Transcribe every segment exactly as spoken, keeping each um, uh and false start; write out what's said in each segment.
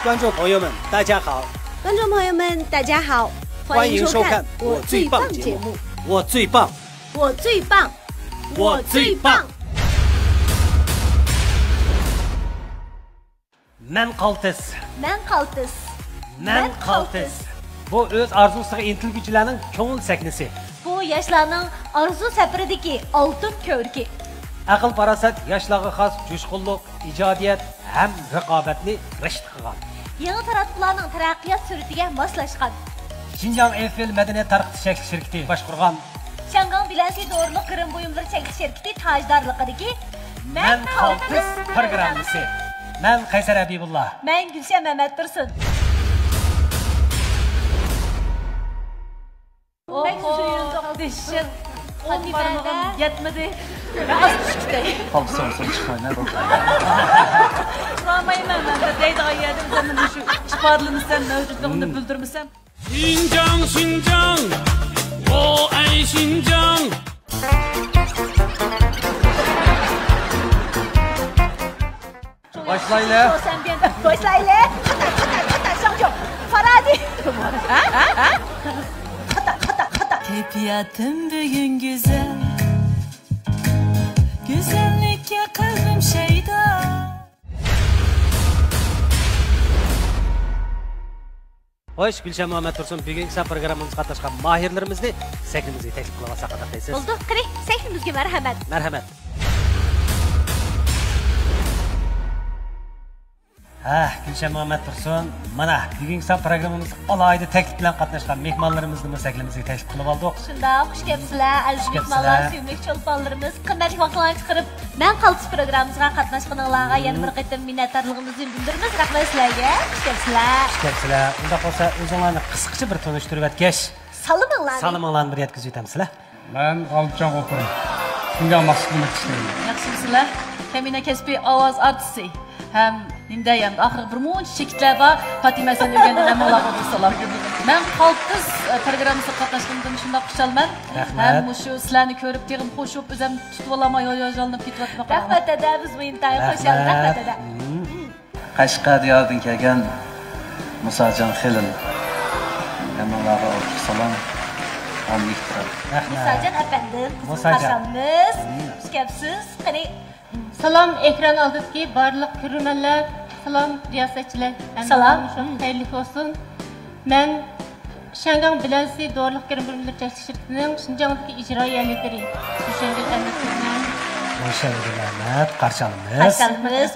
观众朋友们，大家好。观众朋友们，大家好。欢迎收看我最棒节目。我最棒。我最棒。我最棒。مەن قالتىس. مەن قالتىس. مەن قالتىس. بۇ ئۆز ئارزۇسىغا ئىنتىلگۈچىلەرنىڭ كۆڭۈل سەكنىسى. بۇ ياشلارنىڭ ئارزۇ سەپىرىدىكى ئالتۇن كۆۋرۈكى. ئەقىل-پاراسەت ياشلارغا خاس جۇشقۇنلۇق، ئىجادىيەت ھەم رىقابەتنى رىشتە قىلغان. يېڭى تاراتقۇلارنىڭ تەرەققىيات سۈرئىتىگە ماسلاشقان. شىنجاڭ ئېففېل مەدەنىيەت تارقىتىش چەكلىك شىركىتى باشقۇرغان. شياڭگاڭ بىلەنسى دورىلىق گىرىم بۇيۇملىرى چەكلىك شىركىتى تاجدارلىقىدىكى مەن قالتىس پروگراممىسى. مەن قەيسەر ھەبىبۇللا. مەن گۈلشەن مەمەتتۇرسۇن. بەك سۆيۈندۇق دېشىن. ئون بارمىقىم يەتمىدى. ئاز چۈشتى. قالسا سوڭسۇن چىقمايمەن. ئۇرالمايمەن مەن دەيدىغان يەردە ئۆزۈمنى مۇشۇ ئىپادىلىمىسەم، مەۋجۇتلۇقۇمنى بىلدۈرمىسەم. شىنجاڭ، شىنجاڭ، ۋو ئەي شىنجاڭ. باشلايلى. باشلايلى. خاتا، خاتا، خاتا، شاڭجۇ. فارادى. ھە؟ ھە؟ ھە؟ خاتا، خاتا، خاتا. كەيپىياتىم بۈگۈن گۈزەل. گۈزەللىككە قەلبىم شەيدا. خوش، گۈلشەن مۇھەممەتتۇرسۇن، بۈگۈنكى سەن پروگراممىمىزغا قاتناشقان ماھىرلىرىمىزنى سەھنىمىزگە تەكلىپ قىلىۋالساق قانداق دەيسىز؟ بولدى، قېنى، سەھنىمىزگە مەرھەمەت. مەرھەمەت. ھە، گۈلشەن مۇھەممەتتۇرسۇن، مانا، بۈگۈنكى سەن پروگراممىمىزغا ئالاھىدە تەكلىپ بىلەن قاتناشقان مېھمانلىرىمىزنىمۇ سەھنىمىزگە تەكلىپ قىلىۋالدۇق. شۇنداق، خۇش كەپسىلەر، ئەزىز مېھمانلار، سۆيۈملۈك چولپانلىرىمىز، قىممەتلىك ۋاقىتلارنى چىقىرىپ، مەن قالتىس پروگراممىمىزغا قاتناشقىنىڭلارغا يەنە بىر قېتىم مىننەتدارلىقىمىزنى بىلدۈرىمىز. رەھمەت سىلەرگە. خۇش كەپسىلەر. خۇش كەپسىلەر. ئۇنداق بولسا، ئۆزۈڭلارنى قىسقىچە بىر تونۇشتۇرۇۋەتكەچ، سالىمىڭلارنى. سالىمىڭلارنى بىر يەتكۈزۈۋېتەمسىلەر؟ مەن غالىپجان غوپۇر. شىنجاڭ مەخسۇس خىزمەتتە ئىشلەيمەن. ياخشىمۇسىلەر؟ كەمىنە كەسپىي ئاۋاز ئارتىسى. ھەم نېمە دەي، ئەمدى ئاخىرىدا بىر مۇنچە چېكىتلەر بار. پاتىمە، سەن ئۆگەندىڭ، ھەممىڭلارغا ئۇدۇل سالام. مەن قالتىس، ئە، پروگراممىسىغا قاتناشقىنىمدىن شۇنداق خۇشالمەن. رەھمەت. ھەم مۇشۇ سىلەرنى كۆرۈپ تېخىمۇ خۇشۇپ، ئۆزۈمنى تۇتۇۋالالماي ھاياجانلىنىپ كېتىۋاتىمەن. رەھمەت دادا، بىزمۇ ئىنتايىن خۇشال. رەھمەت دادا. قەشقەر دىيارىدىن كەلگەن مۇساجان خېلىل. ھەممىڭلارغا ئوتلۇق سالام ھەم ئېھتىرام. رەھمەت. مۇساجان ئەپەندىم، قىزغىن قارشى ئالىمىز. خۇش كەپسىز. قېنى. سالام، ئېكران ئالدىدىكى بارلىق كۆرۈرمەنلەر. سالام، رىياسەتچىلەر. سالام. ھەممىڭلارغا خەيرلىك بولسۇن. مەن شياڭگاڭ بىلەنسى دورىلىق گىرىم بۇيۇملىرى چەكلىك شىركىتىنىڭ شىنجاڭدىكى ئىجرائىيە لىدىرى گۈلشەنگۈل ئەمەتقىزمەن. گۈلشەنگۈل ئەمەت، قارشى ئالىمىز. قارشى ئالىمىز.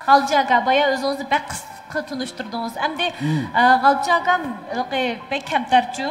غالىپجان ئاكا، بايا ئۆزىڭىزنى بەك قىسقا تونۇشتۇردىڭىز. ئەمدى، ئە، غالىپجان ئاكام ھېلىقى بەك كەمتەرچۇ.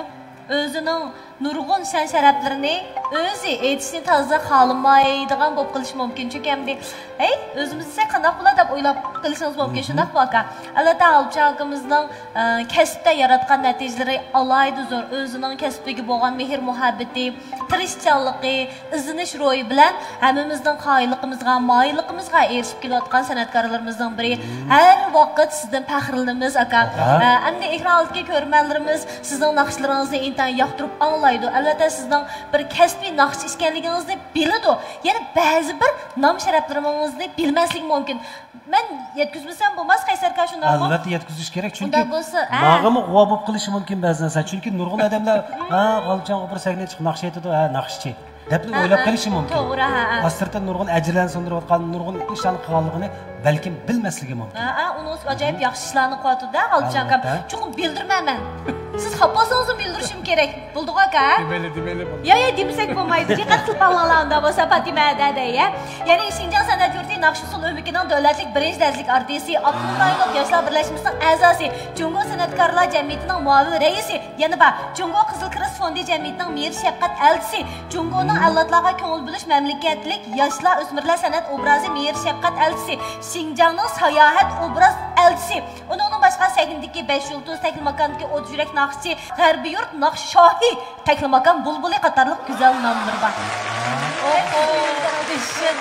ئۆزىنىڭ نۇرغۇن شان-شەرەپلىرىنى ئۆزى ئېيتىشنى تازا خالىمايدىغان بولۇپ قېلىشى مۇمكىن. چۈنكى ئەمدى، ھەي، ئۆزىمىز دېسەك قانداق بولار دەپ ئويلاپ قېلىشىڭىز مۇمكىن. شۇنداقمۇ ئاكا؟ ئەلۋەتتە، غالىپجان ئاكىمىزنىڭ، ئە، كەسىپتە ياراتقان نەتىجىلىرى ئالاھىدە زور. ئۆزىنىڭ كەسپىگە بولغان مېھىر-مۇھەببىتى، تىرىشچانلىقى، ئىزدىنىش روھى بىلەن ھەممىمىزنىڭ قايىللىقىمىزغا، مايىللىقىمىزغا ئېرىشىپ كېلىۋاتقان سەنئەتكارلىرىمىزنىڭ بىرى. ھەر ۋاقىت سىزدىن پەخىرلىنىمىز، ئاكا. ئە، ئەمدى ئېكران ئالدىدىكى كۆرۈرمەنلىرىمىز سىزنىڭ ناخشىلىرىڭىزنى ئىنتايىن ياقتۇرۇپ ئاڭلايدۇ. ئەلۋەتتە، سىزنىڭ بىر كەسپىي ناخشىچى ئىكەنلىكىڭىزنى بىلىدۇ. يەنە بەزى بىر نام-شەرەپلىرىڭىزنى بىلمەسلىكى مۇمكىن. مەن يەتكۈزمىسەم بولماس، قەيسەر ئاكا، شۇنداقمۇ؟ ئەلۋەتتە يەتكۈزۈش كېرەك، چۈنكى ئۇنداق بولسا، ھە. ماڭىمۇ غۇۋا بولۇپ قېلىشى مۇمكىن بەزى نەرسە. چۈنكى نۇرغۇن ئادەملەر، ھە، غالىپجان غوپۇر سەھنىگە چىقىپ ناخشا ئېيتىدۇ، ھە، ناخشىچى دەپلا ھە، ئويلاپ ھە. قېلىشى مۇمكىن. توغرا، ھە، ھە. ئاستىرتىن نۇرغۇن ئەجىرلەرنى سۇندۇرۇۋاتقان، نۇرغۇن ئىشلارنى قىلغانلىقىنى بەلكىم بىلمەسلىكى مۇمكىن. ھە، ھە، ئۇنىڭ ئۈستىگە ئاجايىپ ياخشى ئىشلارنى قىلىۋاتىدۇ-دە، غالىپجان ئاكام. ئەلۋەتتە. چوقۇم بىلدۈرمەن مەن. سىز خاپا بولسىڭىزمۇ بىلدۈرۈشۈم كېرەك. بولدىغۇ ئاكا؟ دېمەيلى، دېمەيلى، بولدى. يا، يا، دېمىسەك بولمايدۇ. دىققەت قىلىپ باقىڭلار ئۇنداق بولسا، پاتىمە دەدە، يا. يەنى شىنجاڭ سەنئەت يۇرتى ناخشا ئۇسسۇل ئۆمىكىنىڭ دۆلەتلىك بىرىنچى دەرىجىلىك ئارتىسى، ئاپتونوم رايونلۇق ياشلار بىرلەشمىسىنىڭ ئەزاسى، جۇڭگو سەنئەتكارلار جەمئىيىتىنىڭ مۇئاۋىن رەئىسى، يەنە بار، جۇڭگو قىزىل كىرېست فوندى جەمئىيىتىنىڭ مېھىر شەپقەت ئەلچىسى، جۇڭگونىڭ ئەۋلادلارغا كۆڭۈل بۆلۈش مەملىكەتلىك ياشلار ئۆسمۈرلەر سەنئەت ئوبرازى مېھىر شەپقەت ئەلچىسى، شىنجاڭنىڭ ساياھەت ئوبراز ئەلچىسى، ئۇنىڭدىن باشقا سەھنىدىكى بەش يۇلتۇز، تەكلىماكاندىكى ئوت يۈرەك ناخشىچى، غەربىي يۇرت ناخشا شاھى، تەكلىماكان بۇلبۇلى قاتارلىق گۈزەل ناملىرى بار. ئوھو، دېشىن.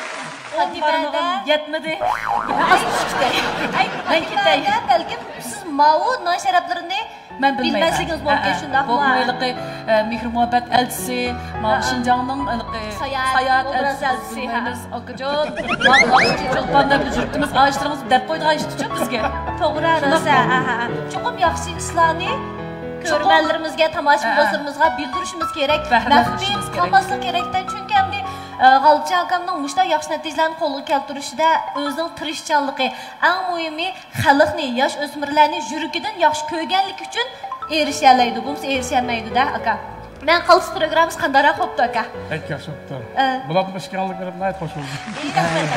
ئون بارمىغىم يەتمىدى. ئەي، مەن كېتەي. بەلكىم سىز ماۋۇ نان شەرەپلىرىنى مەن بىلمەيمەن. بىلمەسلىكىڭىز مۇمكىن، ھە، ھە. شۇنداقمۇ؟ بۇ ھېلىقى، ئە، مېھىر-مۇھەببەت ئەلچىسى، ماۋۇ، ھە، ھە. شىنجاڭنىڭ ھېلىقى ساياھەت، ساياھەت ئوبراز ئەلچىسى، ئەلچىسى، ھە. بىلمەيمىز، ئاكىجان. ماۋۇ چولپان دەپ يۈرتىمىز، ئاشتىرىڭىز دەپ قويىدىغان ئىشتىچۇ بىزگە. توغرا، شۇنداقمۇ؟ روسا، ھە، ھە، ھە. چوقۇم ياخشى ئىشلارنى چوقۇم. كۆرۈرمەنلىرىمىزگە، ھە، ھە. تاماشىبىنلىرىمىزغا بىلدۈرۈشىمىز كېرەك. مەخپىي قالماسلىق كېرەكتە، چۈنكى ئەمدى، ئە، غالىپجان ئاكامنىڭ مۇشۇنداق ياخشى نەتىجىلەرنى قولغا كەلتۈرۈشىدە ئۆزىنىڭ تىرىشچانلىقى، ئەڭ مۇھىمى، خەلقنى، ياش ئۆسمۈرلەرنى يۈرىكىدىن ياخشى كۆرگەنلىكى ئۈچۈن ئېرىشەلەيدۇ، بولمىسا ئېرىشەلمەيدۇ-دە، ئاكا. مەن قالتىس پروگراممىسى قانداقراق بوپتۇ، ئاكا؟ بەك ياخشى بوپتۇ. ئە. بۇلارنى ئىشكەنلىك بېرىپ ناھايىتى خوش بولدۇم. رەھمەت.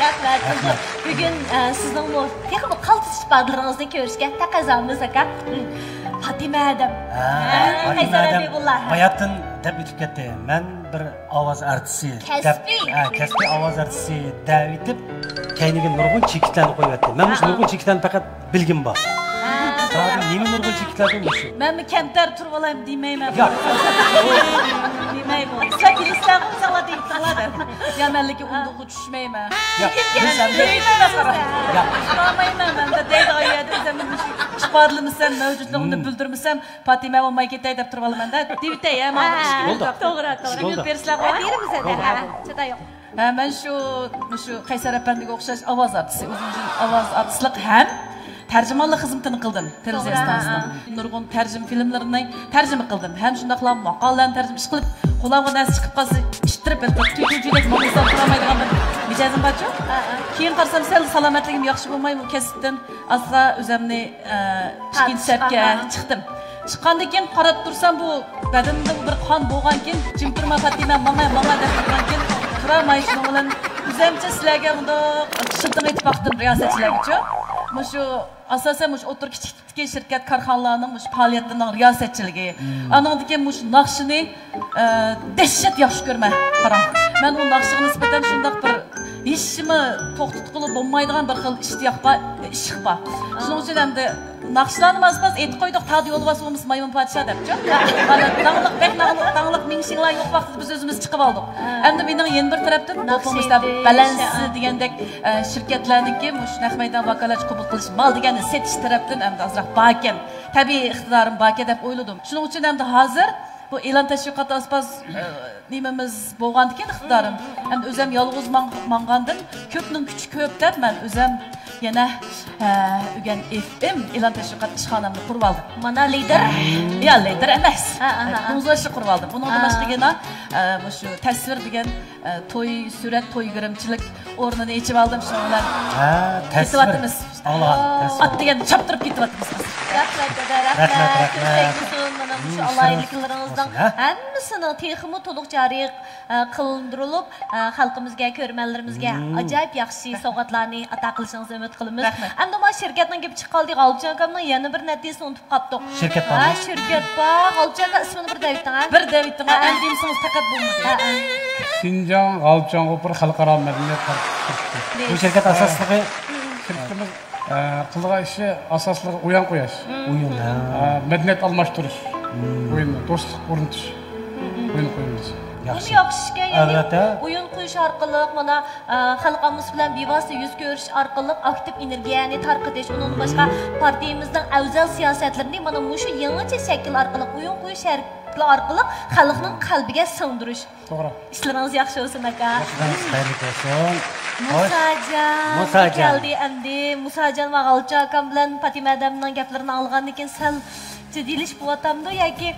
رەھمەت. رەھمەت. بۈگۈن، ئە، سىزنىڭمۇ تېخىمۇ قالتىس ئىپادىلىرىڭىزنى كۆرۈشكە تەقەززامىز، ئاكا. ھىم. پاتىمە ئادەم. ھە، ھە، پاتىمە قەيسەر ئادەم. ھەبىبۇللا. باياتىن دەپ ئۆتۈپ كەتتى. مەن بىر ئاۋاز ئارتىسى دەپ، كەسپىي. ھە، كەسپىي ئاۋاز ئارتىسى دەۋېتىپ، كەينىگە نۇرغۇن چېكىتلەرنى قويۇۋەتتى. مەن مۇشۇ ھە. نۇرغۇن چېكىتلەرنى پەقەت بىلگۈم بار. ھە. زادى نېمە نۇرغۇن چېكىتلەر بۇ مۇشۇ؟ مەنمۇ كەمتەر تۇرۇۋالايمۇ دېمەيمەن. ياق. دېمەيمۇ. سىلەر كېلىشسەڭ ئۇزاقلا دېيىپتىڭلار دەپ. يا مەنلىكى ھە. ئۇندىغۇ چۈشمەيمەن. ياق. بىز ئەمدى ياق. چىقالمايمەن مەن دەيدىغان يەردە ئۆزۈمنى مۇشۇ ئىپادىلىمىسەم، مەۋجۇتلۇقۇمنى ھىم. بىلدۈرمىسەم، پاتىمە بولماي كەتەي دەپ تۇرۇۋالىمەن-دە، دېۋىتەي، ھە، ماڭا ھە، ئىش بولدى. توغرا، توغرا. ئىش بولدى. بېرىسىلەر، ھە، بولدى. بېرىمىز ئەمدى، ھە، چاتاق يوق. ھە، مەن شۇ، مۇشۇ قەيسەر ئەپەندىگە ئوخشاش ئاۋاز ئارتىسى، ئۇزۇن يىل ئاۋاز ئارتىسلىق ھەم تەرجىمانلىق خىزمىتىنى قىلدىم، تېلېۋىزىيە توغرا. ئىستانسىسىنىڭ نۇرغۇن تەرجىمە فىلىملىرىنى تەرجىمە قىلدىم ھەم شۇنداقلا ماقالىلەرنى تەرجىمە، ئىشقىلىپ، قولامغا نەرسە چىقىپ قالسا، ئىتتىرىپ، ھېلىقى تۈتۈجۈدەك ماڭغۇزلاپ تۇرالمايدىغان بىر مىجەزىم بارچۇ. ھە، ھە. كېيىن قارىسام، سەل سالامەتلىكىم ياخشى بولماي، بۇ كەسىپتىن ئازغا ئۆزۈمنى، ئە، ئىككىنچى سەپكە تارتىشقا، ھە. چىقتىم. چىققاندىن كېيىن قاراپ تۇرسام، بۇ بەدىنىمدە بىر قان بولغانكىن، جىم تۇرما پاتىمە، ماڭا، ماڭا دەپ تۇرغانكىن، تۇرالماي شۇنىڭ بىلەن ئۆزۈمچە سىلەرگە مۇنداق شىلتىڭ ئېتىپ باقتىم رىياسەتچىلەرگىچۇ. مۇشۇ ئاساسەن مۇشۇ ئوتتۇرا كىچىك شىركەت، كارخانىلارنىڭ مۇشۇ پائالىيەتلىرىنىڭ رىياسەتچىلىكى. مم. ئانىڭدىن كېيىن مۇشۇ ناخشىنى، ئە، دەھشەت ياخشى كۆرىمەن. قاراڭ، مەن ئۇ ناخشىغا نىسبەتەن شۇنداق بىر ھېچنېمە توختىتقىلى بولمايدىغان بىر خىل ئىشتىياق بار، ئىشق بار. شۇنىڭ ئۈچۈن ئەمدى ناخشىلارنى ماس-ماس ئېيتىپ قويدۇق، تادى يولۋاس بولمىسا مايمۇن پادىشاھ دەپچۇ. مانا داڭلىق، بەك داڭلىق، داڭلىق مىڭشىڭلار يوق ۋاقتىدا بىز ئۆزىمىز چىقىپ ئالدۇق. ھە. ئەمدى مېنىڭ يەنە بىر تەرەپتىن ناخشا بولمىسا ئېيتىش، بەلەنسى ھە. دېگەندەك، ئە، شىركەتلەرنىڭكى مۇشۇ نەق مەيدان ۋاكالەتچى قوبۇل قىلىش، مال دېگەننى سېتىش تەرەپتىن ئەمدى ئازراق باركەن. تەبىئىي ئىقتىدارىم باركەن دەپ ئويلىدىم. شۇنىڭ ئۈچۈن ئەمدى ھازىر بۇ ئېلان تەشۋىقات ئاسپاز، ئە، نېمىمىز بولغاندىكىن ئىقتىدارىم. ئەمدى ئۆزۈم يالغۇز ماڭ-، ماڭغاندىن كۆپنىڭ كۈچى كۆپ دەپ مەن ئۆزۈم يەنە، ئە، ئۆگەن ئېف ئېم ئېلان تەشۋىقات ئىشخانامنى قۇرۇۋالدىم. مانا لىدېر. يا، لىدېر ئەمەس. ھە، ھە، ھە، ھە. كونسۇلتنى قۇرۇۋالدىم. ئۇنىڭدىن ھە. باشقا يەنە، ئە، مۇشۇ تەسۋىر دېگەن، ئە، توي، سۈرەت، توي گىرىمچىلىك ئورنىنى ئېچىۋالدىم. شۇنىڭ بىلەن ھە، تەسۋىر. كېتىۋاتىمىز. ئاڭلىغان، تەسۋىر. ئات دېگەننى چاپتۇرۇپ كېتىۋاتىمىز بىز. رەھمەت، دادا، رەھمەت. رەھمەت، رەھمەت. كۆز تەگمىسۇن، مانا مۇشۇ مم، ئالاھىدىلىكلىرىڭىزنىڭ شەرەپ بولسۇن، ھە؟ ھەممىسىنىڭ تېخىمۇ تولۇق جارى، ئە، قىلىندۇرۇلۇپ، ئە، خەلقىمىزگە، كۆرۈرمەنلىرىمىزگە مم. ئاجايىپ ياخشى سوۋغاتلارنى ئاتا قىلىشىڭىزنى ئۈمىد قىلىمىز. رەھمەت. ئەمدى مانا شىركەتنىڭ گېپى چىقىپ قالدى، غالىپجان ئاكامنىڭ يەنە بىر نەتىجىسىنى ئۇنتۇپ قاپتۇق. شىركەت بارمۇ؟ ھە، شىركەت بار. غالىپجان ئاكا، ئىسمىنى بىر دەۋېتىڭ، ھە؟ بىر دەۋېتىڭ، ھە، ھە. ئەمدى دېمىسىڭىز پەقەت بولمىدى. ھە، ھە. شىنجاڭ غالىپجان غوپۇر خەلقئارا مەدەنىيەت پاركى. بۇ شىركەت ئاساسلىقى؟ شىركىتىمىز، ئە، قىلىدىغان ئىشى ئاساسلىقى ئويۇن قويۇش. ئويۇن، ھە. ئە، مەدەنىيەت ئالماشتۇرۇش. مم. ئويۇننى، دوستلۇق ئورنىتىش. مم. ئويۇن قويۇمىز. بۇمۇ ياخشى ئىكەن، يەنى ئەلۋەتتە. ئويۇن قويۇش ئارقىلىق، مانا، ئە، خەلق ئاممىسى بىلەن بىۋاسىتە يۈز كۆرۈشۈش ئارقىلىق ئاكتىپ ئېنېرگىيەنى تارقىتىش، ئۇنىڭدىن باشقا پارتىيىمىزنىڭ ئەۋزەل سىياسەتلىرىنى مانا مۇشۇ يېڭىچە شەكىل ئارقىلىق، ئويۇن قويۇش شەكلى ئارقىلىق خەلقنىڭ قەلبىگە سىڭدۈرۈش. توغرا. ئىشلىرىڭىز ياخشى بولسۇن، ئاكا. ۋاقتىڭىز خەيرلىك بولسۇن. مۇساجان. مۇساجان. كەلدى ئەمدى. مۇساجان ۋە غالىپجان ئاكام بىلەن پاتىمە ھەدەمنىڭ گەپلىرىنى ئاڭلىغاندىن كېيىن سەل جىددىيلىشىپ بولۇۋاتامدۇ ياكى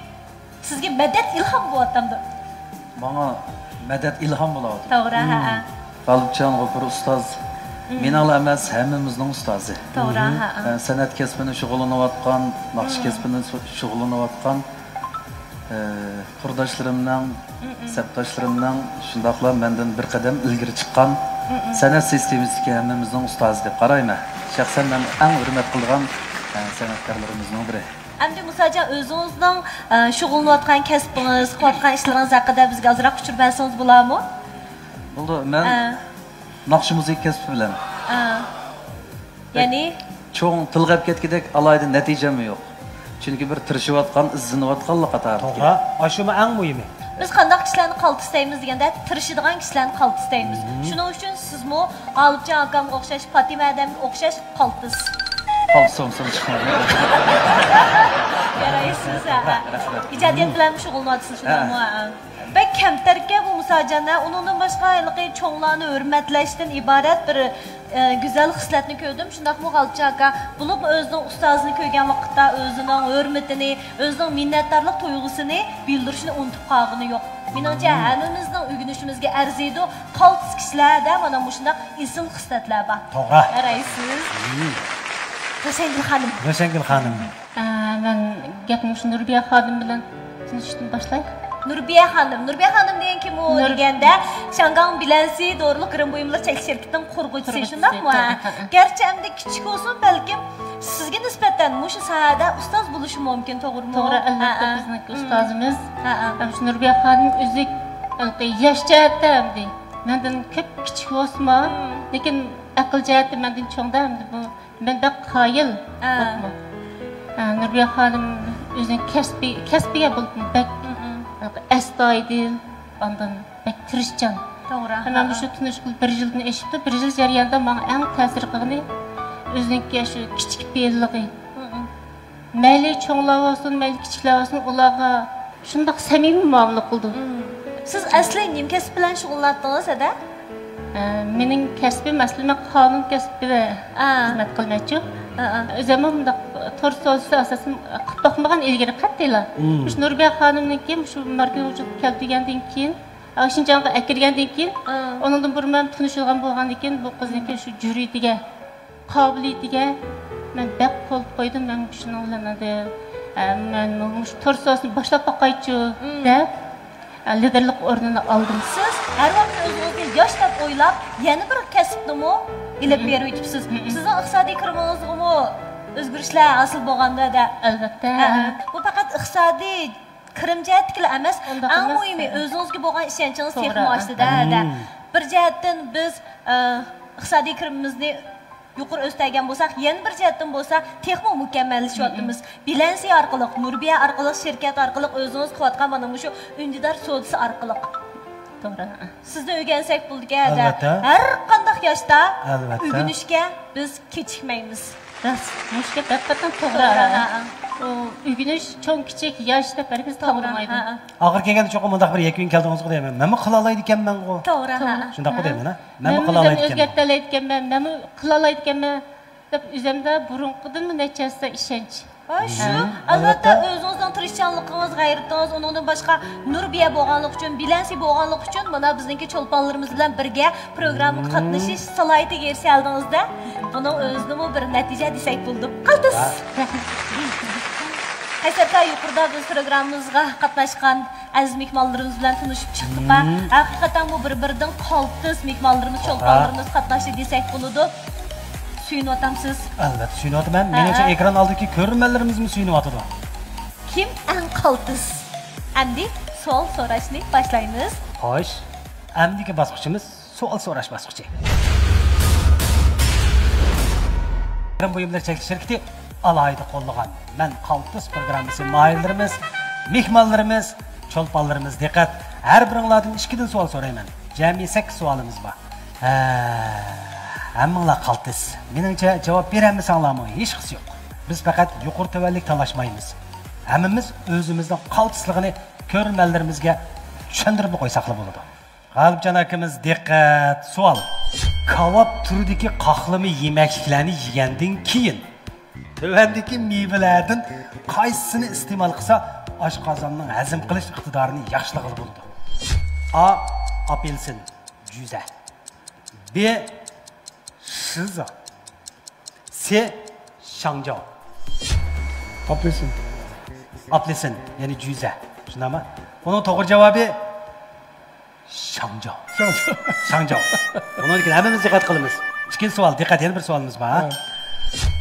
سىزگە مەدەت، ئىلھام بولۇۋاتامدۇ؟ ماڭا مەدەت، ئىلھام بولۇۋاتىدۇ. توغرا، ھە. غالىپجان غوپۇر ئۇستاز مېنىڭلا ئەمەس، ھەممىمىزنىڭ ئۇستازى. توغرا، ھە. سەنئەت كەسپىنى شۇغۇللىنىۋاتقان، ناخشا كەسپىنى شۇغۇللىنىۋاتقان، ئە، قۇرداشلىرىمنىڭ، سەپداشلىرىمنىڭ، شۇنداقلا مەندىن بىر قەدەم ئىلگىرى چىققان سەنئەت سىستېمىسىدىكى ھەممىمىزنىڭ ئۇستازى دەپ قارايمەن. شەخسەن مەن ئەڭ ھۆرمەت قىلىدىغان، ئە، سەنئەتكارلىرىمىزنىڭ بىرى. ئەمدى مۇساجان، ئۆزىڭىزنىڭ، ئە، شۇغۇللىنىۋاتقان كەسپىڭىز، قىلىۋاتقان ئىشلىرىڭىز ھەققىدە بىزگە ئازراق ئۇچۇر بەرسىڭىز بولارمۇ؟ بولىدۇ، مەن ئە. ناخشا مۇزىكا كەسپى بىلەن. ئە. بەك يەنى؟ چوڭ تىلغا ئېلىپ كەتكۈدەك ئالاھىدە نەتىجەممۇ يوق. چۈنكى بىر تىرىشىۋاتقان، ئىزدىنىۋاتقانلىق قاتارىدىكى. توغرا، ئاشۇمۇ ئەڭ مۇھىمى. بىز قانداق كىشىلەرنى قالتىس دەيمىز دېگەندە، تىرىشىدىغان كىشىلەرنى قالتىس دەيمىز. مم. شۇنىڭ ئۈچۈن سىزمۇ غالىپجان ئاكامغا ئوخشاش، پاتىمە ھەدەمگە ئوخشاش قالتىس. سوم، سوم چىقمىدى. يارايسىز، ھە. ئىجادىيەت بىلەن شۇغۇللىنىۋاتىسىز، شۇنداقمۇ؟ ھە. بەك كەمتەركەن بۇ مۇساجانە. ئۇنىڭدىن باشقا، ھېلىقى چوڭلارنى ھۆرمەتلەشتىن ئىبارەت بىر، ئە، گۈزەل خىسلەتنى كۆردۈم. شۇنداقمۇ، غالىپجان ئاكا؟ بولۇپمۇ ئۆزىنىڭ ئۇستازىنى كۆرگەن ۋاقىتتا ئۆزىنىڭ ھۆرمىتىنى، ئۆزىنىڭ مىننەتدارلىق تۇيغۇسىنى بىلدۈرۈشنى ئۇنتۇپ قالغىنى يوق. مېنىڭچە، ھەممىمىزنىڭ ئۆگىنىشىمىزگە ئەرزىيدۇ. قالتىس كىشىلەردە مانا مۇشۇنداق ئېسىل خىسلەتلەر بار. توغرا. يارايسىز. روشەنگۈل خانىم. روشەنگۈل خانىم. ئە، مەن گەپنى مۇشۇ نۇربىيە خانىم بىلەن تونۇشۇشتىن باشلاي. نۇربىيە خانىم، نۇربىيە خانىم دېگەن كىم ئۇ؟ نۇر- دېگەندە، شياڭگاڭ بىلەنسى دورىلىق گىرىم بۇيۇملىرى چەكلىك شىركىتىنىڭ قۇرغۇچىسى، قۇرغۇچىسى، شۇنداقمۇ؟ ھە، ھە، ھە. گەرچە ئەمدى كىچىك بولسۇن، بەلكىم سىزگە نىسبەتەن مۇشۇ ساھەدە ئۇستاز بولۇشى مۇمكىن، توغرىمۇ؟ توغرا، ئەلۋەتتە، ھە، ھە. بىزنىڭكى ئۇستازىمىز. ھە، ھە. ھەم شۇ نۇربىيە خانىم ئۆزى ھېلىقى ياش جەھەتتە ئەمدى مەندىن كۆپ كىچىك بولسىمۇ، لېكىن ئەقىل جەھەتتە مەندىن چوڭدا، ئەمدى بۇ مەن بەك قايىل بولۇپمۇ. ھە، نۇربىيە خانىم ئۆزىنىڭ كەسپى، كەسپىگە بولۇپمۇ بەك ئەستايىدىل، ئاندىن بەك تىرىشچان. توغرا. ھە، مەن مۇشۇ تونۇشقىلى بىر يىلدىن ئېشىپتۇ. بىر يىل جەريانىدا ماڭا ئەڭ تەسىر قىلغىنى ئۆزىنىڭكى شۇ كىچىك پېئىللىقى. مەيلى چوڭلار بولسۇن، مەيلى كىچىكلەر بولسۇن، ئۇلارغا شۇنداق سەمىمىي مۇئامىلە قىلىدۇ. سىز ئەسلى نېمە كەسىپ بىلەن شۇغۇللىناتتىڭىز، ھەدە؟ ئە، مېنىڭ كەسپىم ئەسلى مەن قانۇن كەسپىدە خىزمەت قىلمايچۇ. ئۆزۈممۇ مۇنداق تور سودىسى ئاساسەن قىلىپ باقمىغان ئىلگىرى قەتئىيلا. مۇشۇ نۇربىيە خانىمنىڭكى مۇشۇ ماركىنى ۋۇجۇدقا كەلتۈرگەندىن كېيىن، شىنجاڭغا ئەكىرگەندىن كېيىن، ئۇنىڭدىن بۇرۇن مەن تونۇشىدىغان بولغاندىن كېيىن، بۇ قىزنىڭكى شۇ جۈرئىتىگە، قابىلىيىتىگە مەن بەك قول قويدۇم. مەن شۇنىڭ بىلەن ئەمدى، ئە، مەن مۇشۇ تور سودىسىنى باشلاپ باقايچۇ دەپ، ئە، لىدېرلىق ئورنىنى ئالدىم. سىز ھەر ۋاقىت ئۆزىڭىزنى ياش دەپ ئويلاپ، يەنە بىر كەسىپنىمۇ ئېلىپ بېرىۋېتىپسىز. سىزنىڭ ئىقتىسادىي كىرىمىڭىزغىمۇ ئۆزگىرىشلەر ھاسىل بولغاندۇ-دە؟ ئەلۋەتتە. ھە، ھە. بۇ پەقەت ئىقتىسادىي كىرىم جەھەتتىكىلا ئەمەس، ئەڭ مۇھىمى ئۆزىڭىزگە بولغان ئىشەنچىڭىز تېخىمۇ ئاشتى-دە. بىر جەھەتتىن بىز، ئە، ئىقتىسادىي كىرىمىمىزنى يۇقىرى ئۆستۈرگەن بولساق، يەنە بىر جەھەتتىن بولسا تېخىمۇ مۇكەممەللىشىۋاتىمىز. بىلەنسى ئارقىلىق، نۇربىيە ئارقىلىق، شىركەت ئارقىلىق ئۆزىڭىز قىلىۋاتقان مانا مۇشۇ ئۈندىدار سودىسى ئارقىلىق. توغرا. سىزدىن ئۆگەنسەك بولىدىكەن-دە. ئەلۋەتتە. ھەر قانداق ياشتا ئۆگىنىشكە بىز كېچىكمەيمىز. راست، مۇشۇ گەپ ھەقىقەتەن توغرا. توغرا، ھە. ئۇ ئۆگىنىش چوڭ كىچىك ياش دەپ ھەرگىز توغرا، تاڭلىمايدۇ. ھە. ئاخىر كەلگەندە چوقۇم مۇنداق بىر يەكۈنگە كەلدىڭىزغۇ دەيمەن. مەنمۇ قىلالايدىكەنمەنغۇ. توغرا، ھە. شۇنداققۇ دەيمەن، ھە. مەنمۇ قىلالايدىكەنمەن. ئۆزگەرتەلەيدىكەنمەن، مەنمۇ قىلالايدىكەنمەن دەپ ئۆزۈمدە بۇرۇنقىدىنمۇ نەچچە ھەسسە ئىشەنچ. ھە، شۇ. ئەلۋەتتە، ئۆزىڭىزنىڭ تىرىشچانلىقىڭىز، غەيرىتىڭىز، ئۇنىڭدىن باشقا نۇربىيە بولغانلىقى ئۈچۈن، بىلەنسى بولغانلىقى ئۈچۈن مانا بىزنىڭكى چولپانلىرىمىز بىلەن بىرگە پروگراممىغا قاتنىشىش سالاھىيىتىگە ئېرىشەلىدىڭىز-دە. بۇنىڭ ئۆزىنىمۇ بىر نەتىجە دېسەك بولىدۇ. قالتىس! قەيسەر ئاكا، يۇقىرىدا بىز پروگراممىمىزغا قاتناشقان ئەزىز مېھمانلىرىمىز بىلەن تونۇشۇپ چىقتۇق-ھە. ھەقىقەتەنمۇ بىر-بىرىدىن قالتىس مېھمانلىرىمىز، چولپانلىرىمىز قاتناشتى دېسەك بولىدۇ. سۆيۈنۈۋاتامسىز؟ ئەلۋەتتە سۆيۈنۈۋاتىمەن. ھە، مېنىڭچە ھە. ئېكران ئالدىدىكى كۆرۈرمەنلىرىمىزمۇ سۆيۈنۈۋاتىدۇ. كىم ئەڭ قالتىس؟ ئەمدى سوئال سوراشنى باشلايمىز. خوش، ئەمدىكى باسقۇچىمىز سوئال سوراش باسقۇچى. گىرىم بۇيۇملىرى چەكلىك شىركىتى ئالاھىدە قوللىغان مەن قالتىس پروگراممىسى ماھىرلىرىمىز، مېھمانلىرىمىز، چولپانلىرىمىز، دىققەت! ھەر بىرىڭلاردىن ئىككىدىن سوئال سورايمەن. جەمئىي سەككىز سوئالىمىز بار. ھە، ھەممىڭلار قالتىس. مېنىڭچە، جاۋاب بېرەلمىسەڭلارمۇ ھېچقىسى يوق. بىز پەقەت يۇقىرى تۆۋەنلىك تالاشمايمىز. ھەممىمىز ئۆزىمىزنىڭ قالتىسلىقىنى كۆرۈرمەنلىرىمىزگە چۈشەندۈرۈپلا قويساقلا بولىدۇ. غالىپجان ئاكىمىز، دىققەت! سوئال. كاۋاپ تۈرىدىكى قاقلىما يېمەكلىكلەرنى يېگەندىن كېيىن، تۆۋەندىكى مېۋىلەردىن قايسىسىنى ئىستېمال قىلسا، ئاشقازاننىڭ ھەزىم قىلىش ئىقتىدارىنى ياخشىلىغىلى بولىدۇ؟ ئا، ئاپېلسىن، جۈزە. بى، شىزا. سى، شاڭجاۋ. ئاپېلسىن. ئاپېلسىن، يەنى جۈزە. شۇنداقمۇ؟ بۇنىڭ توغرا جاۋابى شاڭجاۋ. شاڭجاۋ. شاڭجاۋ. بۇنىڭدىن كېيىن ھەممىمىز دىققەت قىلىمىز. ئىككىنچى سوئال، دىققەت، يەنە بىر سوئالىمىز بار. ھە.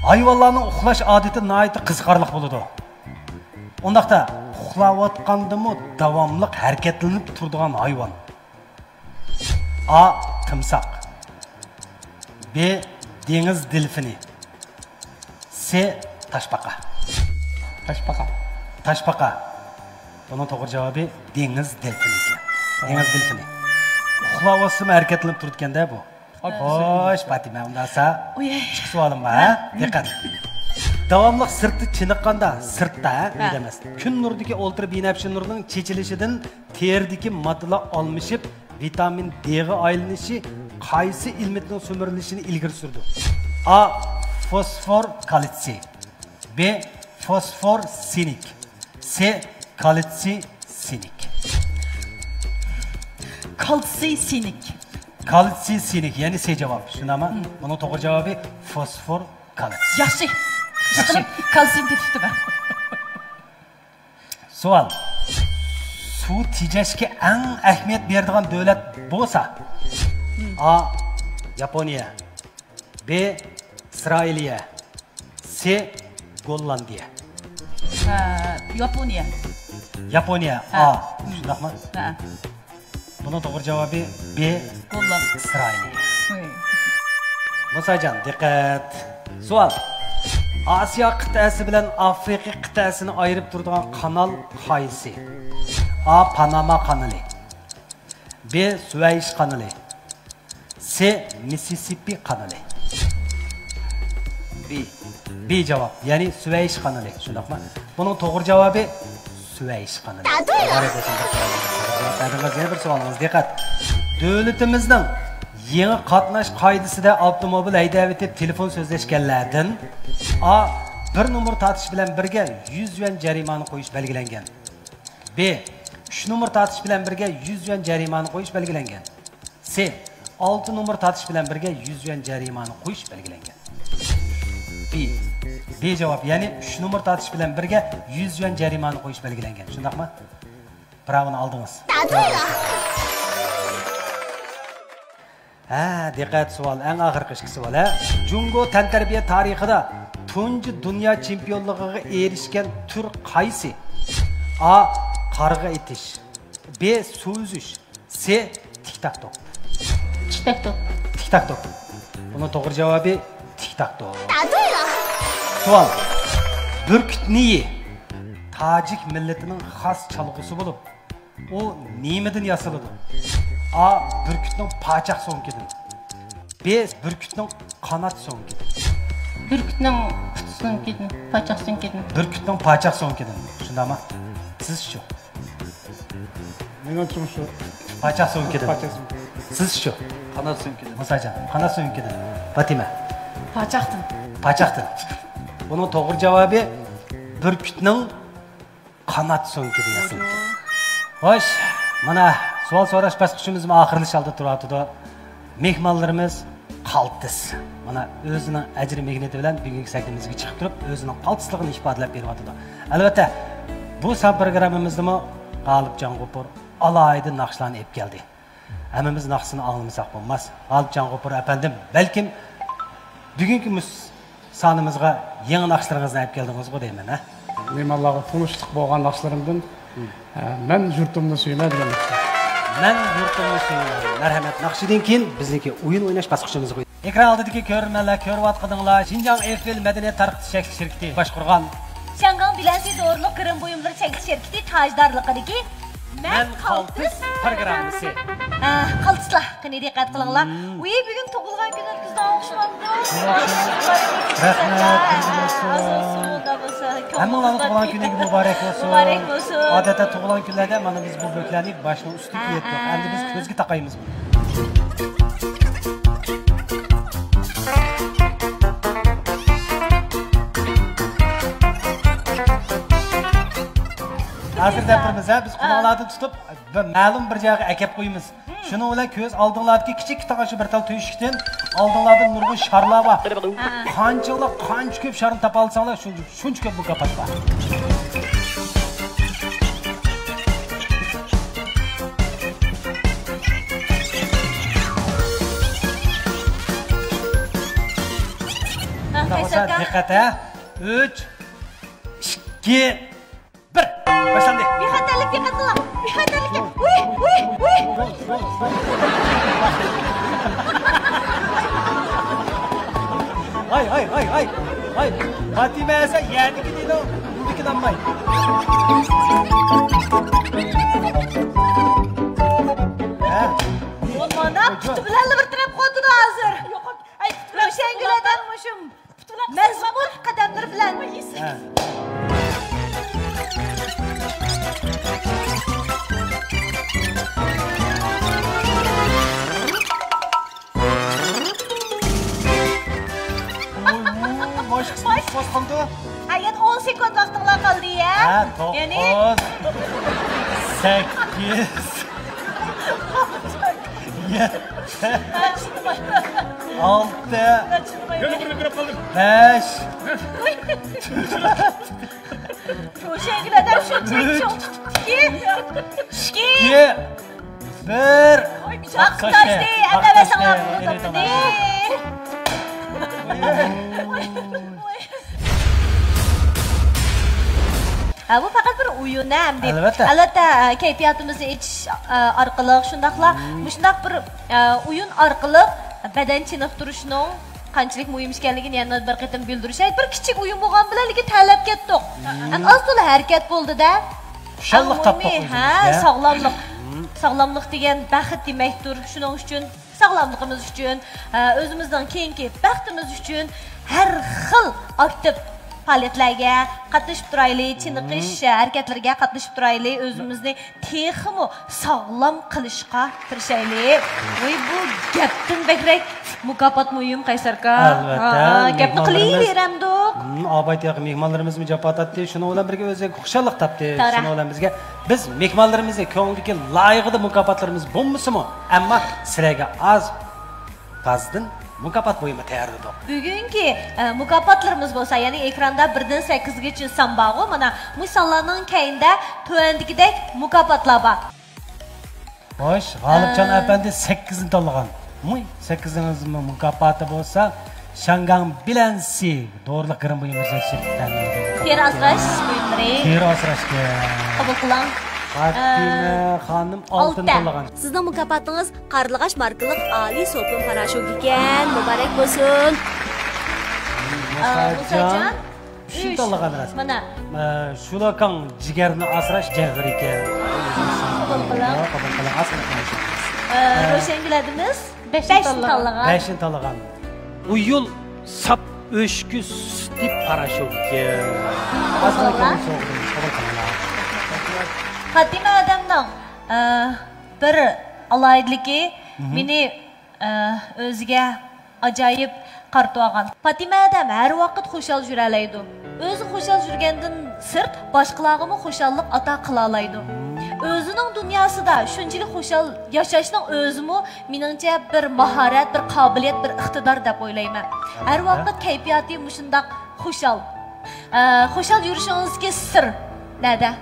ھايۋانلارنىڭ ئۇخلاش ئادىتى ناھايىتى قىزىقارلىق بولىدۇ. ئۇنداقتا، ئۇخلاۋاتقاندىمۇ داۋاملىق ھەرىكەتلىنىپ تۇرىدىغان ھايۋان. ئا، تىمساھ. بى، دېڭىز دېلفىنى. سى، تاشپاقا. تاشپاقا. تاشپاقا. بۇنىڭ توغرا جاۋابى دېڭىز دېلفىنى ئىكەن. دېڭىز دېلفىنى. ئۇخلاۋاتسىمۇ ھەرىكەتلىنىپ تۇرىدىكەن-دە بۇ. خوش، پاتىمە، ئۇنداقسا ئىككى سوئالىم بار، ھە؟ دىققەت. داۋاملىق سىرتتا چېنىققاندا، سىرتتا، ھە، ھە، ئۆيدە ئەمەس. كۈن نۇرىدىكى ئۇلترا بىنەپشە نۇرنىڭ چېچىلىشىدىن تېرىدىكى ماددىلار ئالمىشىپ، ۋىتامىن دېغا ئايلىنىشى قايسى ئېلېمېنتنىڭ سۈمۈرۈلۈشىنى ئىلگىرى سۈرىدۇ؟ ئا، فوسفور كالتسىي. بې، فوسفور سىنك. سې، كالتسىي سىنك. كالتسىي سىنك. كالتسىي سىنك، يەنى سې جاۋاب. شۇنداقمۇ؟ مم. بۇنىڭ توغرا جاۋابى فوسفور كالتسىي. ياخشى. ياخشى. كالتسىينى تېپىپتىمەن. سوئال. سۇ تېجەشكە ئەڭ ئەھمىيەت بېرىدىغان دۆلەت بولسا، مم. ئا، ياپونىيە. بې، ئىسرائىلىيە. سې، گوللاندىيە. ھە، ياپونىيە. ياپونىيە. ھە. ئا. شۇنداقمۇ؟ ھە. بۇنىڭ توغرا جاۋابى بې، گوللاند. ئىسرائىلىيە. ھوي. مۇساجان، دىققەت. سوئال. ئاسىيا قىتئەسى بىلەن ئافرىقا قىتئەسىنى ئايرىپ تۇرىدىغان قانال قايسى؟ ئا، پاناما قانىلى. بې، سۇۋەيش قانىلى. سې، مىسسىسىپى قانىلى. بې. بې جاۋاب، يەنى سۇۋەيش قانىلى، شۇنداقمۇ؟ بۇنىڭ توغرا جاۋابى سۇۋەيش قانىلى. مۇبارەك بولسۇن، بىر سوئالىڭىز، جاۋاب بەردىڭىز. يەنە بىر سوئالىڭىز، دىققەت. دۆلىتىمىزنىڭ يېڭى قاتناش قائىدىسىدە ئاپتوموبىل ھەيدەۋېتىپ تېلېفون سۆزلەشكەنلەردىن، ئا، بىر نومۇر تارتىش بىلەن بىرگە يۈز يۈەن جەرىمانە قويۇش بەلگىلەنگەن. بې، ئۈچ نومۇر تارتىش بىلەن بىرگە يۈز يۈەن جەرىمانە قويۇش بەلگىلەنگەن. سې، ئالتە نومۇر تارتىش بىلەن بىرگە يۈز يۈەن جەرىمانە قويۇش بەلگىلەنگەن. بې. بې جاۋاب، يەنى ئۈچ نومۇر تارتىش بىلەن بىرگە يۈز يۈەن جەرىمانە قويۇش بەلگىلەنگەن. شۇنداقمۇ؟ پىراۋىنى ئالدىڭىز. ھە، دىققەت سوئال، ئەڭ ئاخىرقى ئىككى سوئال، ھە. جۇڭگو تەنتەربىيە تارىخىدا تۇنجى دۇنيا چېمپىيونلۇقىغا ئېرىشكەن تۈر قايسى؟ ئا، قارغا ئېتىش. بې، سۇ ئۈزۈش. سې، تىك تاك توك. تىك تاك توك. تىك تاك توك. بۇنىڭ توغرا جاۋابى تىك تاك توك. سوئال. بۈركۈت نېيى تاجىك مىللىتىنىڭ خاس چالغۇسى بولۇپ، ئۇ نېمىدىن ياسىلىدۇ؟ ئا، بۈركۈتنىڭ پاچاق سۆڭىكىدىن. بې، بۈركۈتنىڭ قانات سۆڭىكىدىن. بۈركۈتنىڭ پۇت سۆڭىكىدىن، پاچاق سۆڭىكىدىن. بۈركۈتنىڭ پاچاق سۆڭىكىدىن. شۇنداقمۇ؟ سىزچۇ؟ مېنىڭچە شۇ. پاچاق سۆڭىكىدىن. پاچاق سۆڭىكى. سىزچۇ؟ قانات سۆڭىكىدىن. مۇساجان، قانات سۆڭىكىدىن. پاتىمە. پاچاقتىن. پاچاقتىن. بۇنىڭ توغرا جاۋابى بۈركۈتنىڭ قانات سۆڭىكىدە ياسىلىدۇ. خوش، مانا سوئال سوراش باسقۇچىمىزمۇ ئاخىرلىشىش ئالدىدا تۇرۇۋاتىدۇ. مېھمانلىرىمىز قالتىس. مانا ئۆزىنىڭ ئەجرى مېھنىتى بىلەن بۈگۈنكى سەھنىمىزگە چىقىپ تۇرۇپ، ئۆزىنىڭ قالتىسلىقىنى ئىپادىلەپ بېرىۋاتىدۇ. ئەلۋەتتە، بۇ سان پروگراممىمىزدىمۇ غالىپ جانغوپۇر ئالاھىدە ناخشىلارنى ئېلىپ كەلدى. ھەممىمىز ناخشىسىنى ئاڭلىمىساق بولماس. غالىپ جانغوپۇر ئەپەندىم، بەلكىم بۈگۈنكى مۇس-، سانىمىزغا يېڭى ناخشىلىرىڭىزنى ئەپ كەلدىڭىزغۇ دەيمەن، ھە؟ مېھمانلارغا تونۇشلۇق بولغان ناخشىلىرىمدىن، ھە، مەن يۇرتۇمنى سۆيىمەن دېگەن ناخشا. مەن يۇرتۇمنى سۆيىمەن. مەرھەمەت. ناخشىدىن كېيىن بىزنىڭكى ئويۇن ئويناش باسقۇچىمىزغا ئۆتىمىز. ئېكران ئالدىدىكى كۆرۈرمەنلەر كۆرۈۋاتقىنىڭلار شىنجاڭ ئېفىل مەدەنىيەت تارقىتىش چەكلىك شىركىتى باشقۇرغان شياڭگاڭ بىلەنسى دورىلىق گىرىم بۇيۇملىرى چەكلىك شىركىتى تاجدارلىقىدىكى مەن قالتىس پروگراممىسى. ھە، قالتىسلار، قېنى دىققەت قىلىڭلار. ۋىي، بۈگۈن تۇغۇلغان كۈن ئۆتكۈزدى، ئوخشىمامدۇ؟ رەھمەت، بىلگىلى بولسۇن. ھەممىڭلارنىڭ تۇغۇلغان كۈنىگە مۇبارەك بولسۇن. مۇبارەك بولسۇن. ئادەتتە تۇغۇلغان كۈنلەردە مانا بىز بۇ بۆكلەرنى باشنىڭ ئۈستىگە كىيەتتۇق. ئەمدى بىز كۆزگە تاقايمىز. ھازىر دەپ تۇرىمىز، ھە، بىز قۇلاقلاردىن تۇتۇپ، بىر مەلۇم بىر جايغا ئەكەپ قويىمىز. شۇنىڭ بىلەن كۆز ئالدىڭلاردىكى كىچىككىنە شۇ بىر تال تۆشۈكتىن ئالدىڭلاردا نۇرغۇن شارلار بار. قانچىڭلار قانچە كۆپ شارنى تاپالىساڭلار، شۇنچە، شۇنچە كۆپ مۇكاپات بار. دىققەت، ھە. ئۈچ، ئىككى، بىر. باشلاندى. بىخەتەرلىك، دىققەت قىلىڭ. بىخەتەرلىككە. ئۇي، ئۇي، ئۇي. ھاي، ھاي، ھاي، ھاي. ھاي. پاتىمە ئەسە يەردىكى دېدى، بۇنىڭدىكىنى ئالماي. ھە. مانا پۇتى بىلەنلا بىر تەرەپ قوتىدۇ ھازىر. روشەنگۈل ھەدە مۇشۇ. مەزمۇت قەدەملىرى بىلەن. ھە. ئوي، ئوي، ماشقا، ماشقا قالدى. ھە، يەنە ئون سېكۇنت ۋاقتىڭلار قالدى، يە. ھە، يەنى توققۇز، سەككىز، يەتتە، ئالتە، بەش، روشەنگۈل ئادەم شۇنچىلىك چوڭ تۇتۇپتۇكى. ئىككى، بىر. ۋاقىت تاشتى، ھەممە ۋەسىڭلار بولدى. ھە، بۇ پەقەت بىر ئويۇن، ھە، ئەمدى. ئەلۋەتتە. ئەلۋەتتە، ئە، كەيپىياتىمىزنى ئېچىش، ئە، ئارقىلىق، شۇنداقلا مۇشۇنداق بىر، ئە، ئويۇن ئارقىلىق بەدەن چېنىقتۇرۇشنىڭ قانچىلىك مۇھىم ئىكەنلىكىنى يەنە بىر قېتىم بىلدۈرۈشەي. بىر كىچىك ئويۇن بولغان بىلەن لېكىن تەرلەپ كەتتۇق. ئەمدى ئاز تولا ھەرىكەت بولدى-دە. خۇشاللىق تاپتۇق ئۆزىمىزگە. ھە، ساغلاملىق. ساغلاملىق دېگەن بەخت دېمەكتۇر. شۇنىڭ ئۈچۈن ساغلاملىقىمىز ئۈچۈن، ئە، ئۆزىمىزنىڭ كېيىنكى بەختىمىز ئۈچۈن ھەر خىل ئاكتىپ پائالىيەتلەرگە قاتنىشىپ تۇرايلى، چېنىقىش ھەرىكەتلىرىگە قاتنىشىپ تۇرايلى، ئۆزىمىزنى تېخىمۇ ساغلام قىلىشقا تىرىشايلى. ۋاي، بۇ گەپتىن بەكرەك مۇكاپات مۇھىم، قەيسەر ئاكا. ئەلۋەتتە، ھا، گەپنى قىلىۋېرەمدۇق. ھىم، ئاۋايتاياق مېھمانلىرىمىزمۇ جاپا تارتتى، شۇنىڭ بىلەن بىرگە ئۆزى خۇشاللىق تاپتى. شۇنىڭ بىلەن بىزگە، بىز مېھمانلىرىمىزنى كۆڭلىدىكى لايىقىدا مۇكاپاتلىرىمىز بولمىسىمۇ، ئەمما سىلەرگە ئاز پازدىن مۇكاپات بۇيۇمى تەييارلىدۇق. بۈگۈنكى، ئە، مۇكاپاتلىرىمىز بولسا، يەنى ئېكراندا بىردىن سەككىزگىچە سان بارغۇ، مانا، مۇشۇ سانلارنىڭ كەينىدە تۆۋەندىكىدەك مۇكاپاتلار بار. خوش، غالىپجان ئەپەندى سەككىزنى تاللىغان. مۇي، سەككىزىڭىزمۇ مۇكاپاتى بولسا، شاڭگاڭ بىلەنسى دورىلىق گىرىم بۇيۇملىرى شىركىتى تەمىنلىگەن. تېرە ئاسراش بۇيۇملىرى. تېرە ئاسراشكەن. قوبۇل قىلىڭ. فاتىمە خانىم ئالتىنى تاللىغان. سىزنىڭ مۇكاپاتىڭىز قارلىغاچ ماركىلىق ئالىي سوپۇن پاراشوكى ئىكەن. مۇبارەك بولسۇن. مۇساجان. ئۈچ. شۇنداقلىق ئەمەس. مانا. ئە، شۇلاكاڭ جىگەرنى ئاسراش جەۋھىرى ئىكەن. قوبۇل قىلىڭ. قوبۇل قىلىڭ. ئاسراش. ئە، ئە، روشەنگۈل ھەدىمىز بەشنى تاللىغان. بەشنى تاللىغان. ئۇيۇل ساپ ئۆچكە سۈتى پاراشوك ئىكەن. قوبۇل قىلىڭ. قوبۇل قىلىڭ. فاتىمە ھەدەمنىڭ، ئە، بىر ئالاھىدىلىكى، مېنى ئە، ئۆزىگە ئاجايىپ قارىتىۋالغان. پاتىمە ھەدەم ھەر ۋاقىت خۇشال يۈرەلەيدۇ. ئۆزى خۇشال يۈرگەندىن سىرت، باشقىلارغىمۇ خۇشاللىق ئاتا قىلالايدۇ. ئۆزىنىڭ دۇنياسىدا شۇنچىلىك خۇشال ياشاشنىڭ ئۆزىمۇ، مېنىڭچە، بىر ماھارەت، بىر قابىلىيەت، بىر ئىقتىدار دەپ ئويلايمەن. ھەر ۋاقىت كەيپىياتى مۇشۇنداق خۇشال. ئە، خۇشال يۈرۈشىڭىزدىكى سىر نەدە؟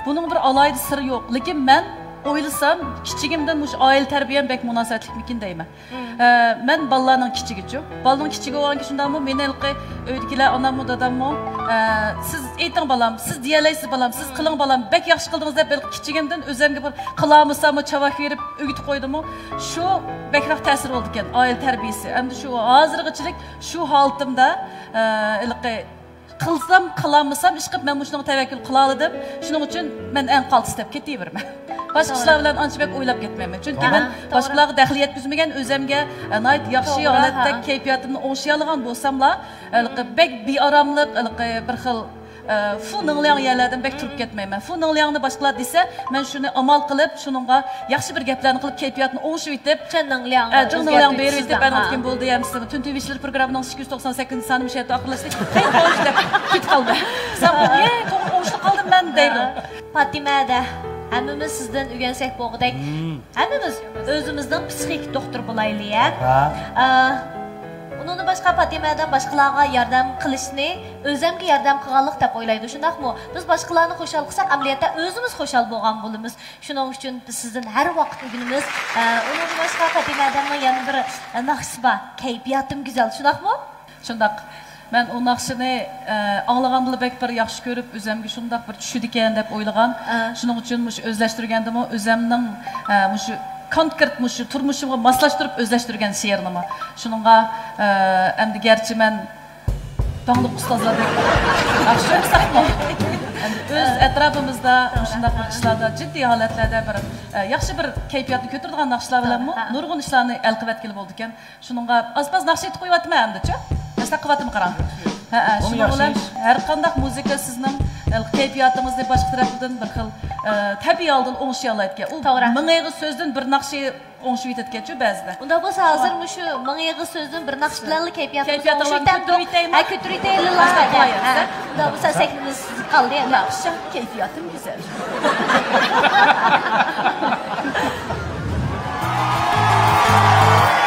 بۇنىڭ بىر ئالاھىدە سىرى يوق. لېكىن مەن ئويلىسام، كىچىكىمدىن مۇشۇ ئائىلە تەربىيەم بەك مۇناسىۋەتلىكمىكىن دەيمەن. ئە، مەن بالىلارنىڭ كىچىكىچۇ. بالىنىڭ كىچىكى بولغانكى شۇنداقمۇ، مېنى ھېلىقى ئۆيدىكىلەر، ئاناممۇ، داداممۇ، ئە، «سىز ئېيتىڭ بالام، سىز دېيەلەيسىز بالام، سىز قىلىڭ بالام، بەك ياخشى قىلدىڭىز» دەپ، ھېلىقى كىچىكىمدىن ئۆزەمگە بىر قىلالمىساممۇ چاۋاك بېرىپ ئۆگىتىپ قويدىمۇ. شۇ بەكرەك تەسىر بولىدىكەن، ئائىلە تەربىيىسى. ئەمدى شۇ ھازىرغىچىلىك شۇ ھالىتىمدە، ئە، ھېلىقى قىلسام، قىلالمىسام، ئىشقىلىپ مەن مۇشۇنىڭغا تەۋەككۈل قىلالىدىم. شۇنىڭ ئۈچۈن مەن ئەڭ قالتىس دەپ كېتىۋېرىمەن. باشقا ئىشلار بىلەن ئانچە بەك ئويلاپ كەتمەيمەن. چۈنكى مەن باشقىلارغا دەخلى يەتكۈزمىگەن، ئۆزەمگە، ئە، ناھايىتى ياخشى ھالەتتە كەيپىياتىمنى ئوڭشىيالىغان بولساملا، ھېلىقى بەك بىئاراملىق، ھېلىقى بىر خىل، ئە، فۇ نىڭلياڭ يەرلەردىن بەك تۇرۇپ كەتمەيمەن. فۇ نىڭلياڭنى باشقىلار دېسە، مەن شۇنى ئامال قىلىپ، شۇنىڭغا ياخشى بىر گەپلەرنى قىلىپ، كەيپىياتنى ئوڭشىۋېتىپ، چېن نىڭلياڭ، ئە، جېڭ نىڭلياڭ بېرىۋېتىپ، ئەنە ئۆتكەن بولدى، ھەم سىزنىڭ تۈنتۈگۈ ئىشلىرى پروگراممىنىڭ ئىككى يۈز توقسان سەككىزىنچى سانى مۇشۇ يەردە ئاخىرلاشتى. خېلى خوش دەپ كېتىپ قالدى. سەن بۇ، يە، توغرا ئوڭشىلىپ قالدىم مەن دەيدۇ. پاتىمە ھەدە، ھەممىمىز سىزدىن ئۆگەنسەك بولغۇدەك. ھەممىمىز ئۆزىمىزنىڭ پسىخىك دوختۇرى بولايلى، ھە؟ ھە. ئا، ئۇنىڭدىن باشقا پاتىمە ھەدەم باشقىلارغا ياردەم قىلىشنى ئۆزەمگە ياردەم قىلغانلىق دەپ ئويلايدۇ، شۇنداقمۇ؟ بىز باشقىلارنى خۇشال قىلساق، ئەمەلىيەتتە ئۆزىمىز خۇشال بولغان بولىمىز. شۇنىڭ ئۈچۈن بىز سىزدىن ھەر ۋاقىت ئۆگىنىمىز. ئە، ئۇنىڭدىن باشقا پاتىمە ھەدەمنىڭ يەنە بىر، ئە، ناخشىسى بار. كەيپىياتىم گۈزەل، شۇنداقمۇ؟ شۇنداق. مەن ئۇ ناخشىنى، ئە، ئاڭلىغاندىلا بەك بىر ياخشى كۆرۈپ، ئۆزەمگە شۇنداق بىر چۈشىدىكەن دەپ ئويلىغان. ئە. شۇنىڭ ئۈچۈن مۇشۇ ئۆزلەشتۈرگەندىمۇ ئۆزەمنىڭ، ئە، مۇشۇ كونكرېت مۇشۇ تۇرمۇشۇمغا ماسلاشتۇرۇپ ئۆزلەشتۈرگەن شېئىرنىمۇ. شۇنىڭغا، ئە، ئەمدى گەرچە مەن داڭلىق ئۇستازلاردەك ياخشى ئوقۇساقمۇ، ئەمدى ئۆز ئەتراپىمىزدا مۇشۇنداق بىر ئىشلاردا، جىددىي ھالەتلەردە بىر، ئە، ياخشى بىر كەيپىياتنى كۆتۈرىدىغان ناخشىلار بىلەنمۇ نۇرغۇن ئىشلارنى ئەلقىۋەتكىلى بولىدىكەن. شۇنىڭغا ئاز-پاز ناخشا ئېيتىپ قويۇۋاتىمەن ئەمدىچۇ. ساقىۋاتىمۇ قاراڭ. ھە، ھە، شۇنىڭ بىلەن ھەر قانداق مۇزىكا سىزنىڭ، ئە، كەيپىياتىڭىزنى باشقا تەرەپتىن بىر خىل، ئە، تەبىئىي ھالدا ئوڭشىيالايدىكەن. ئۇ توغرا. مىڭ ئېغىز سۆزدىن بىر ناخشا ئوڭشىۋېتىدىكەنچۇ بەزىدە. ئۇنداق بولسا ھازىر مۇشۇ مىڭ ئېغىز سۆزدىن بىر ناخشا بىلەنلا كەيپىياتىمىز كەيپىياتىڭلارنى ئوڭشىۋېتەمدۇ؟ كۆتۈرۈۋېتەيمۇ؟ ھە، كۆتۈرۈۋېتەيلى، ھە، ھە. ھە. ئۇنداق بولسا سەھنىمىز سىزگە قالدى ئەمدى. ياخشى، كەيپىياتىم گۈزەل.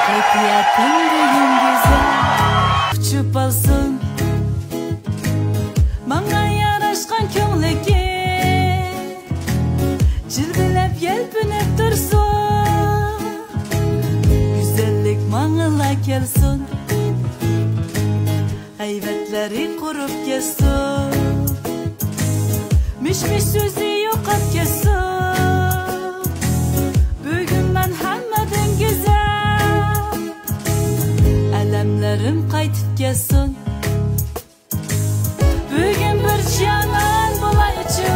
كەيپىياتىم بۈگۈن گۈزەل. ئۇچۇپ ئالسۇن ماڭا ياراشقان كۆڭلىكىم. جىلۋىلەپ يەلپۈنۈپ تۇرسۇن، گۈزەللىك ماڭىلا كەلسۇن، غەيۋەتلىرى قۇرۇپ كەتسۇن، مىش-مىش سۆزى يوقاپ كەتسۇن. بۈگۈن مەن ھەممىدىن گۈزەل، ئەلەملىرىم قايتىپ كەتسۇن. بۈگۈن بىر جانان بولايچۇ،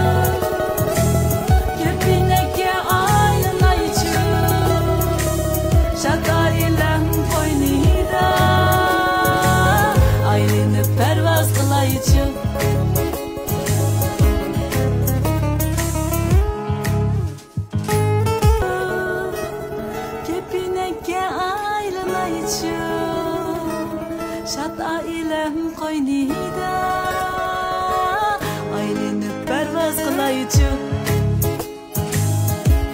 كەپىنەككە ئايلىنايچۇ، شاد ئائىلەم قوينىدا ئايلىنىپ پەرۋاز قىلايچۇ. كەپىنەككە ئايلىنايچۇ، شاد ئائىلەم قوينىدا ئايلىنىپ پەرۋاز قىلايچۇ.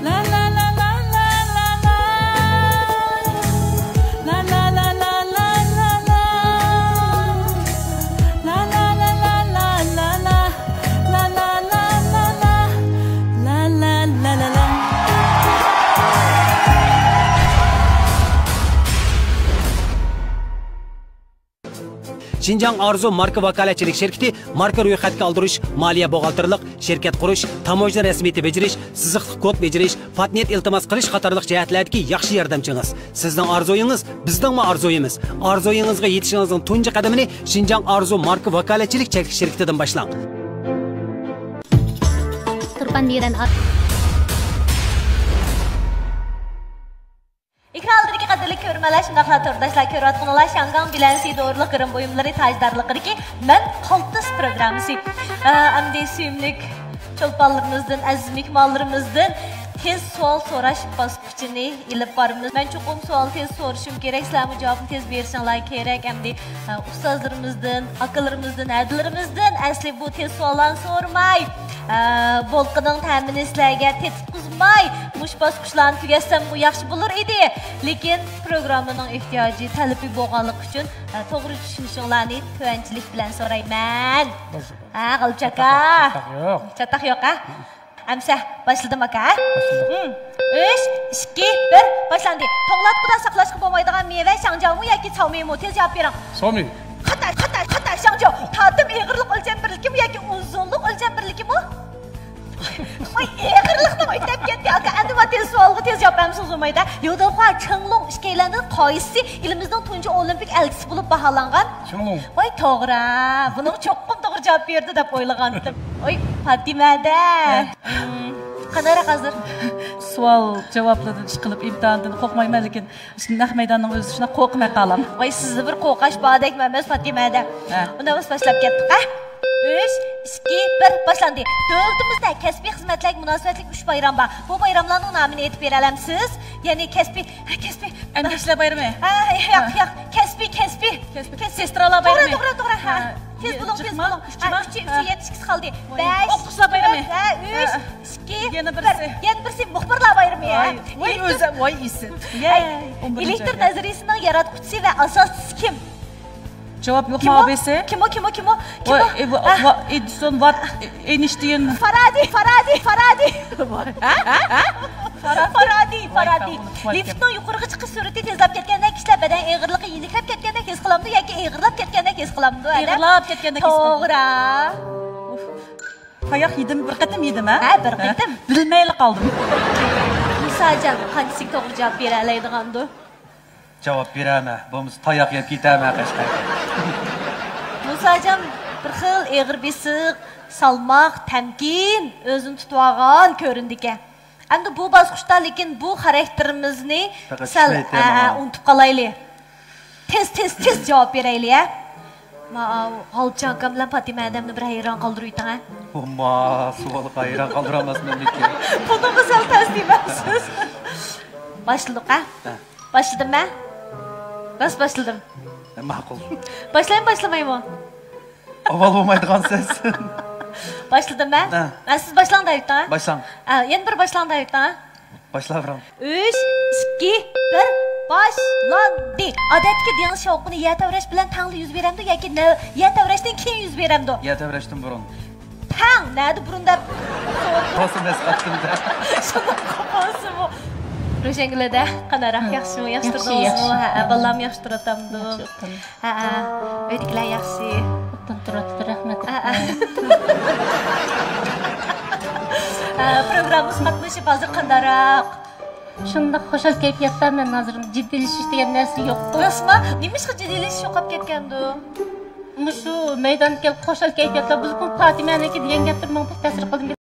لا لا لا لا لا لا لا. لا لا لا لا لا لا. لا لا لا لا لا لا لا. لا لا لا لا لا. لا لا لا لا لا. شىنجاڭ ئارزۇ ماركا ۋاكالەتچىلىك شىركىتى ماركا رويخەتكە ئالدۇرۇش، مالىيە بوغالتىرلىق، شىركەت قۇرۇش، تاموژنا رەسمىيىتى بېجىرىش، سىزىقلىق كود بېجىرىش، پاتېنت ئىلتىماس قىلىش قاتارلىق جەھەتلەردىكى ياخشى ياردەمچىڭىز. سىزنىڭ ئارزۇيىڭىز، بىزنىڭمۇ ئارزۇيىمىز. ئارزۇيىڭىزغا يېتىشىڭىزنىڭ تۇنجى قەدىمىنى شىنجاڭ ئارزۇ ماركا ۋاكالەتچىلىك چەكلىك شىركىتىدىن باشلاڭ. تۇرپان بىرەن ئات. ئېكران ئالدىدىكى قەدىرلىك كۆرۈرمەنلەر، شۇنداقلا تورداشلار، كۆرۈۋاتقىنىڭلار شياڭگاڭ بىلەنسى دورىلىق گىرىم بۇيۇملىرى تاجدارلىقىدىكى مەن قالتىس پروگراممىسى. ئە، ئەمدى سۆيۈملۈك چولپانلىرىمىزدىن، ئەزىز مېھمانلىرىمىزدىن تېز سوئال سوراش باسقۇچىنى ئېلىپ بارىمىز. مەن چوقۇم سوئال تېز سورىشىم كېرەك، سىلەرمۇ جاۋابنى تېز بېرىشىڭلار كېرەك. ئەمدى، ئە، ئۇستازلىرىمىزدىن، ئاكىلىرىمىزدىن، ھەدىلىرىمىزدىن ئەسلى بۇ تېز سوئاللارنى سورىماي، ئە، بولقىنىڭ تەمىنى سىلەرگە تېتىتقۇزماي، مۇشۇ باسقۇچلارنى تۈگەتسەممۇ ياخشى بولۇر ئىدى. لېكىن پروگراممىنىڭ ئېھتىياجى، تەلىپى بولغانلىقى ئۈچۈن، ئە، توغرا چۈشىنىشىڭلارنى تۆۋەنچىلىك بىلەن سورايمەن. ھە، غالىپچى ئاكا. چاتاق يوق. چاتاق يوق، ھە؟ ئەمسە، باشلىدىم، ئاكا، ھە؟ باشلىدىڭ. ھىم. ئۈچ، ئىككى، بىر، باشلاندى. توڭلاتقۇدا ساقلاشقا بولمايدىغان مېۋە شاڭجاۋمۇ ياكى چاۋمىمۇ؟ تېز جاۋاب بېرىڭ. سومى. خاتا، خاتا، خاتا، شاڭجاۋ. تارتىم ئېغىرلىق ئۆلچەم بىرلىكىمۇ ياكى ئۇزۇنلۇق ئۆلچەم بىرلىكىمۇ؟ ۋاي، ئېغىرلىقنى ئۆتەپ كەتتى، ئاكا. ئەمدى ما تېز سوئالغا تېز جاۋاب بەرمىسىڭىز بولمايدۇ. ليۇ دېخۇا، چېڭلۇڭ ئىككىيلەندىن قايسىسى ئېلىمىزنىڭ تۇنجى ئولىمپىك ئەلچىسى بولۇپ باھالانغان؟ چېڭلۇڭ. ۋاي، توغرا. بۇنىڭغا چوقۇم توغرا جاۋاب بېرىدۇ دەپ ئويلىغانتىم. ۋاي، پاتىمەدە. ھە. قانداقراق ھازىر؟ سوئال جاۋابلىرىدىن ئىشقىلىپ ئىمتىھاندىن قورقمايمەن، لېكىن نەق مەيداننىڭ ئۆزى شۇنداق قورقۇپ قالام. ۋاي، سىزدە بىر قورقاش باردەك ئەمەس، پاتىمەدە. ھە. ئۇنداق بولسا باشلاپ كەتتۇق، ھە؟ ئۈچ، ئىككى، بىر، باشلاندى. دۆلىتىمىزدە كەسپىي خىزمەتلەرگە مۇناسىۋەتلىك ئۈچ بايرام بار. بۇ بايراملارنىڭ نامىنى ئېيتىپ بېرەلەمسىز؟ يەنى كەسپىي، ھە، كەسپىي. ئەمگەكچىلەر بايرىمى؟ ھە، ياق، ھە. ياق، كەسپىي، كەسپىي. كەسپىي. كەس-، سېسترالار بايرىمى؟ توغرا، توغرا، توغرا، ھە. ھە. تېز بولۇڭ، تېز بولۇڭ. ھە، ئۈچ، ئۈچ، يەنە ئىككىسى قالدى. بەش، ئوقۇتقۇچىلار بايرىمى؟ ھە، ئۈچ، ھە. ئىككى، يەنە بىرسى. بىر. يەنە بىرسى مۇخبىرلار بايرىمى، ھە. ۋاي، ۋاي، ئۆزى، ۋاي، ئېسىل. ئەي، ئون بىرىنچى ئاي. ئېلېكتر نەزەرىيىسىنىڭ ياراتقۇچىسى ۋە ئاساسچىسى كىم؟ جاۋاب يوقمۇ، ئابىسى؟ كىمۇ، كىمۇ، كىمۇ، كىمو؟ ۋا-، ئە، ۋا-، ۋا-، ئېدىسون، ۋات-، ئېينشتىين. فارادەي، فارادەي، فارادەي. فارادەي، فارادەي. ۋاي، ۋاي، لىفتنىڭ يۇقىرىغا چىقىش سۈرئىتى تېزلاپ كەتكەندە، كىشىلەر بەدەن ئېغىرلىقى يېنىكلەپ كەتكەندەك ھېس قىلامدۇ ياكى ئېغىرلاپ كەتكەندەك ھېس قىلامدۇ، ئادەم؟ ئېغىرلاپ كەتكەندەك ھېس قىلىمەن. توغرا. تاياق يېدىم، بىر قېتىم يېدىم، ھە؟ ھە، بىر قېتىم. بىلمەيلا قالدىم. مۇساجان، قانچىسىگە توغرا جاۋاب بېرەلەيدىغاندۇ؟ جاۋاب بېرەمە، بولمىسا تاياق يەپ كېتەمە قەشقەرگە. مۇساجان بىر خىل ئېغىر بېسىق، سالماق، تەمكىن، ئۆزىنى تۇتۇۋالغان كۆرۈنىدىكەن. ئەمدى بۇ باسقۇچتا لېكىن بۇ خاراكتېرىمىزنى سەل، ئە، ئە، ئۇنتۇپ قالايلى. تېز، تېز، تېز جاۋاب بېرەيلى، ھە؟ ماۋۇ غالىبجان ئاكام بىلەن پاتىمە ھەدەمنى بىر ھەيران قالدۇرۇۋېتىڭ ھە. ئوما، سوئالغا ھەيران قالدۇرالماسمەن لېكىن. بۇنىڭغا سەل تەس دېمەمسىز؟ باشلىدۇق ھە؟ ھە. باشلىدىم مەن. راست باشلىدىم. ھە، ماقۇل. باشلايمۇ، باشلىمايمۇ؟ ئاۋۋال بولمايدىغان سەن. باشلىدىم مەن. ھە. ھە، سىز باشلاڭ دەۋېتىڭ ھە. باشلاڭ. ھە، يەنە بىر باشلاڭ دەۋېتىڭ ھە. باشلاۋېرىڭ. ئۈچ، ئىككى، بىر، باشلاندى. ئادەتتىكى دېڭىز شاۋقۇنى يەر تەۋرەش بىلەن تەڭلا يۈز بېرەمدۇ ياكى نە-، يەر تەۋرەشتىن كېيىن يۈز بېرەمدۇ؟ يەر تەۋرەشتىن بۇرۇن. تەڭ، نەدە بۇرۇن دەپ. بولسا مەس قاپتىمدا. شۇنداق بولسىمۇ. روشەنگۈلدە قانداقراق، ياخشىمۇ؟ ياخشى ياخشى، تۇردىڭىزمۇ؟ ياخشى. ھە، بالىلارمۇ ياخشى تۇرۇۋاتامدۇ؟ ياخشى ئوتتۇرا. ھە، ھە. ئۆيدىكىلەر ياخشى؟ ئوبدان تۇرۇۋاتىدۇ، رەھمەت. ھە، ھە. ھە، پروگراممىمىزغا قاتنىشىپ ھازىر قانداقراق؟ شۇنداق خۇشال كەيپىياتتا مەن ھازىر جىددىيلىشىش دېگەن نەرسە يوق. راستما؟ نېمىشقا جىددىيلىشىش يوقاپ كەتكەندۇ؟ مۇشۇ مەيداندىكى خۇشال كەيپىياتلار بولۇپمۇ پاتىمەنىڭكى دېگەن گەپلىرى ماڭا بەك تەسىر قىلدى.